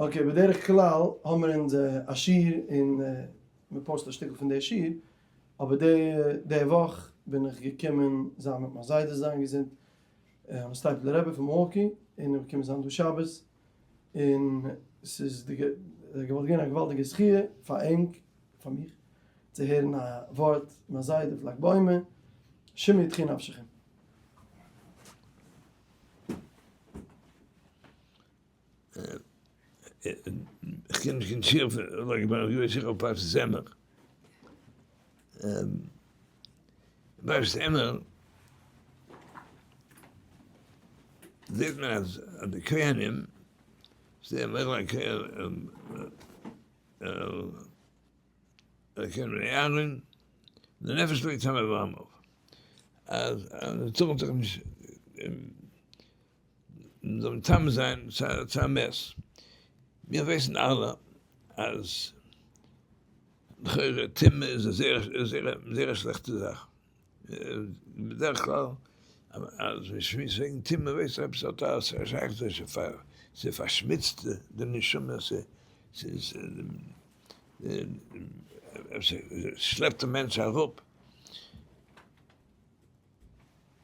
Okay, בדרך כלל האמיר אונז א שיעור און מען post א שטיקל פון די שיעור, אבער די די וואך בין איך געקומען זיין מיט מיין זיידע זיין געזונט, סטייפלער רבי פון מילוואקי, און איך בין געקומען זיין דא שבת, און ס'איז די געוואלט געווען א געוואלדיגע זכיה פאר ענק, פאר מיך, צו הערן א ווארט מיין זיידע אויף לג בעומר, שמעו תחי נפשכם. איך קען נישט קיין שיעור פון לג בעומר, איך ווייס זיכער אויף פרשת אמור. פרשת אמור זעט מען אז די כהנים, זיי האבן אהרן, די נפש לא יטמא בעמיו, אז זיי טארן זיך נישט זאל מטמא זיין צו א מת. מיר ווייסן אלע אז לכאורה טומאה איז א זייער זייער א שלעכטע זאך. בדרך כלל אז מען שמועסט וועגן טומאה ווייסט איך עפעס האט א שייכות ס'פארשמוצט די נשמה, ס'שלעפט די מענטש אראפ.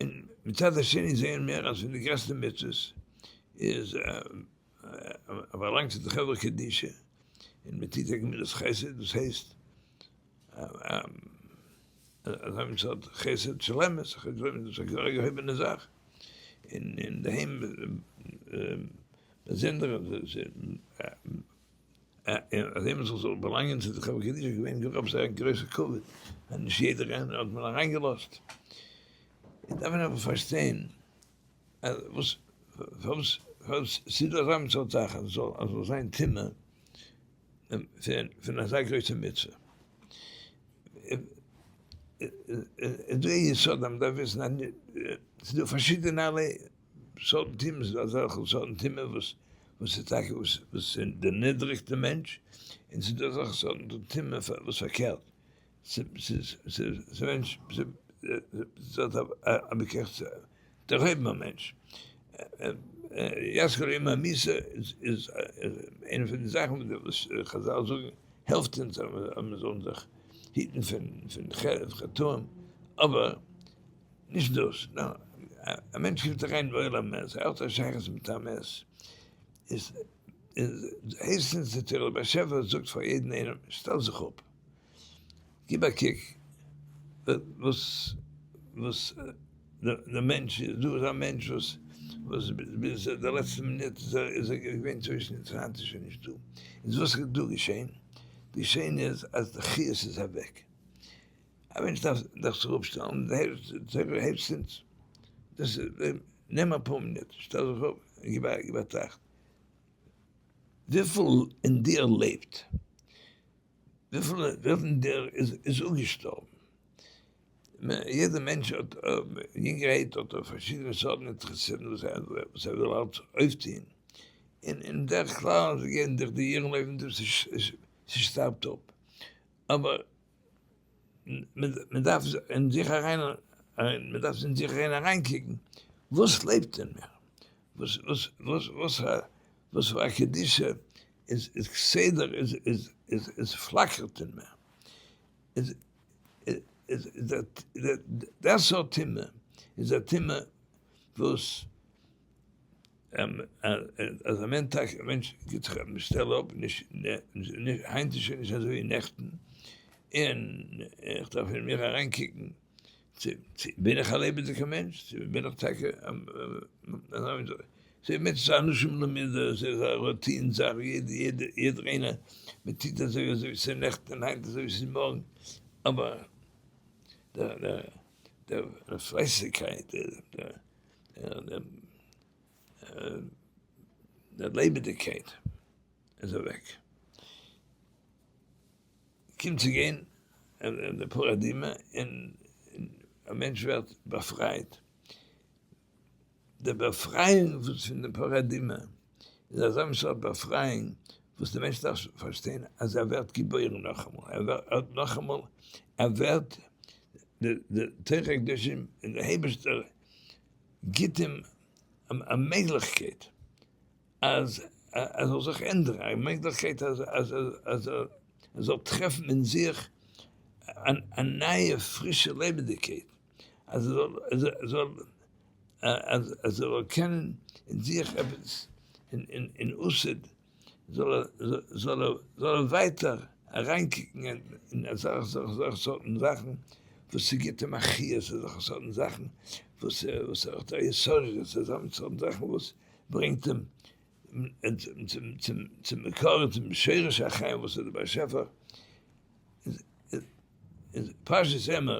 און מצד השני זעען מיר אז פון די גרעסטע מצוות איז באלאנגט צו די חברה קדישא און מען טוט א גמילות חסד, דאס הייסט אזא מין סארט חסד של אמת, חסד של אמת איז א געהויבענע זאך, און אינדערהיים באזונדער אז עמיצער זאל באלאנגען צו די חברה קדישא איז געווען גאר עפעס א גרויסע כבוד, אז נישט יעדער איינער האט מען אריינגעלאזט. איז דארף מען אבער פארשטיין אז וואס פארוואס פארוואס ס'איז דא אזא מין סארט זאך אז זאל אז זאל זיין טומאה פון אזא גרויסע מצוה. איז דא א יסוד אז מ'דארף וויסן אז ס'איז דא פארשידענע סארטן טומאות, ס'איז דא אזעלכע סארטן טומאה וואס וואס איז טאקע וואס וואס דערנידריגט די מענטש, און ס'איז דא אזעלכע סארטן טומאה וואס פארקערט, ס'מענטש ס'האט א בכח צו דערהויבן א מענטש. יזכור יום המיתה איז איינע פון די זאכן וואס חזל זאגן העלפט אונז אז מ'זאל זיך היטן פון חטאים, אבער נישט דאס, נאר א מענטש קומט אריין בעולם המת, ער האט א שייכות מיט א מת, איז הייסט אונז די תורה, דער באשעפער זאגט פאר יעדן איינעם, שטעל זיך אפ, גיב א קוק וואס וואס דער מענטש איז, דא איז א מענטש וואס וואס ביז די לעצטע מינוט איז ער געווען צווישן אונז, היינט איז שוין נישט דא, איז וואס איז דא געשען? געשען איז אז די חיות איז אוועק. א מענטש דארף דארף זיך אפשטעלן, העלפסט אונז, דאס איז, נעם אפאר מינוט, שטעל זיך אפ און גיב א גיב א טראכט, וויפיל אין דיר לעבט? וויפיל וויפיל אין דיר איז איז אפגעשטארבן? יעדער מענטש האט יונגערהייט האט ער פארשידענע סארטן אינטערעסן וואס ער וואס ער וויל אלץ אויפטוהן, און און בדרך כלל גייען דורך די יארן לויפן דאס ס'שטארבט אפ, אבער מען דארף אין זיך אריין, מען דארף אין זיך אריין אריינקוקן, וואס לעבט אין מיר? וואס וואס וואס וואס וואס פאר א קדושה איז איז כסדר איז איז איז איז פלאקערט אין מיר? איז איז דער סארט טומאה איז א טומאה וואס אז א מענטש גיט זיך א שטעל אפ, היינט איז שוין נישט אזוי ווי נעכטן, און איך דארף אין מיר אריינקוקן, צו בין איך א לעבעדיגער מענטש, צו בין איך טאקע ס'איז מצות אנשים למידה, ס'איז א routine זאך, יעדער איינער, מען טוט אזוי אזוי ווי ס'איז נעכטן און היינט אזוי ווי ס'איז מארגן, אבער דער פלייסיגקייט, די לעבעדיגקייט איז אוועק. קומט צו גיין די פרה אדומה און א מענטש ווערט באפרייט. די באפרייאונג פון די פרה אדומה איז אזא מין סארט באפרייאונג וואס די מענטש דארף פארשטיין אז ער ווערט געבוירן נאכאמאל, ער ווערט נאכאמאל, ער ווערט די תורה הקדושה און די אייבערשטער גיט אים א מעגליכקייט אז. ער זאל זיך ענדערן, א מעגליכקייט אז אז אז ער זאל טרעפן אין זיך א נייע פרישע לעבעדיגקייט, אז ער זאל אז ער זאל קענען אין זיך עפעס אין עתיד זאל ער זאל ער ווייטער אריינקוקן אין אזעלכע סארטן זאכן וואס ס'גיבט אים א חיות, אזעלכע סארטן זאכן וואס ער האט א התעוררות, אזעלכע סארטן זאכן וואס ברענגט אים צום מקור, צום שורש החיים וואס איז דער באשעפער. איז פרשת אמור,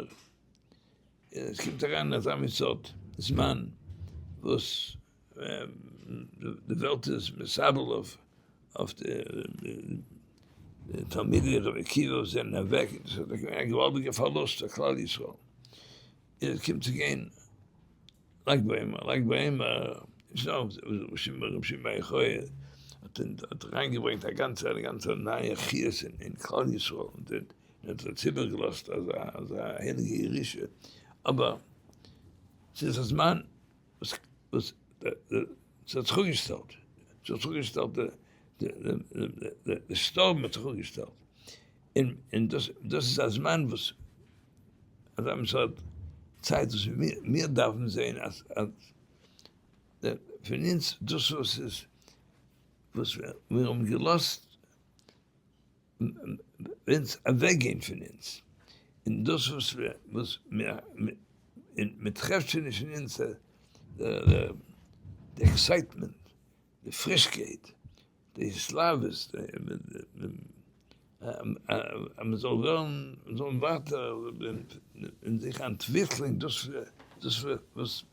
עס קומט אריין אין אזא מין סארט זמן וואס די וועלט איז מתאבל אויף די תלמידי רבי עקיבא וואס זענען אוועק, דאס איז געווען א געוואלדיגע פארלוסט פאר כלל ישראל, און עס קומט צו גיין לג בעומר, לג בעומר איז נאר רבי שמעון בר יוחאי האט אריינגעברענגט א גאנצע א גאנצע נייע חיות אין כלל ישראל, און האט אונז איבערגעלאזט אזא הייליגע ירושה, אבער ס'איז א זמן וואס וואס ס'האט זיך אפגעשטעלט, ס'האט זיך אפגעשטעלט די שטורם האט זיך אפגעשטעלט, און און דאס דאס איז א זמן וואס אזא מין סארט צייט וואס מיר דארפן זען אז אז פון אונז דאס וואס איז וואס מיר האבן געלאזט אונז אוועקגיין פון אונז, און דאס וואס וואס מען טרעפט שוין נישט אין אונז די excitement, די פרישקייט, די התלהבות, אז מען זאל וועלן, מען זאל ווייטער אין זיך אנטוויקלען דאס דאס וואס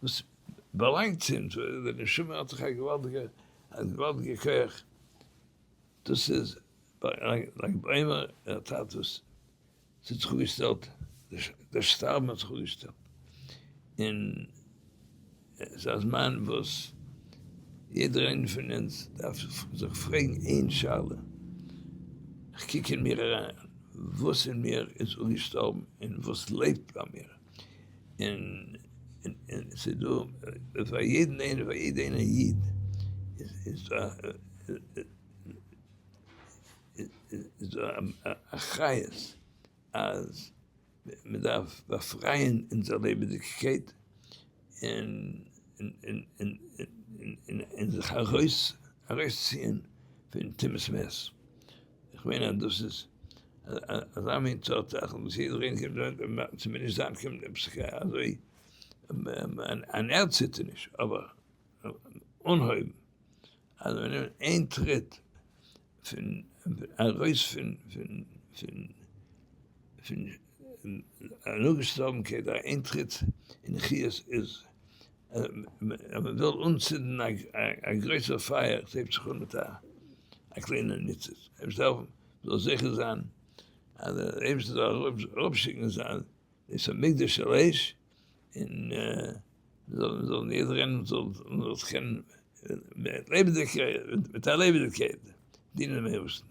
וואס באלאנגט צו אונז, די נשמה האט דאך א געוואלדיגע א געוואלדיגע כח. דאס איז לג בעומר אין א צייט וואס ס'האט זיך אפגעשטעלט, דער שטארבן האט זיך אפגעשטעלט, און עס איז א זמן וואס יעדער איינער פון אונז דארף זיך פרעגן איין שאלה, איך קוק אין מיר אריין, וואס אין מיר איז אפגעשטארבן און וואס לעבט ביי מיר? און ס'איז דא פאר יעדן איינער, פאר יעדע איינער איד איז דא איז דא א אחריות אז מען דארף באפרייען אונזער לעבעדיגקייט און און זיך ארויס ארויסציען פון טומאת מת. איך מיין אז דאס איז אזא מין סארט זאך וואס יעדער איינער קען צו מיר נישט זיין קיין עפעס אזוי אן ערדציטערניש אבער אנהויבן אז מען נעמט איין טריט פון ארויס פון פון פון פון אן אפגעשטארבנקייט איין טריט אין חיות איז אז מען וויל אנצינדן א גרויסער פייער, עס הייבט זיך אן מיט א קליינע ניצוץ, אייבערשטער העלפן מען זאל זוכה זיין אז דער אייבערשטער זאל אראפשיקן זיין בית המקדש של אש, און זאל יעדער איינער זאל זיך קענען מיט א לעבעדיגקייט דינען דעם אייבערשטן.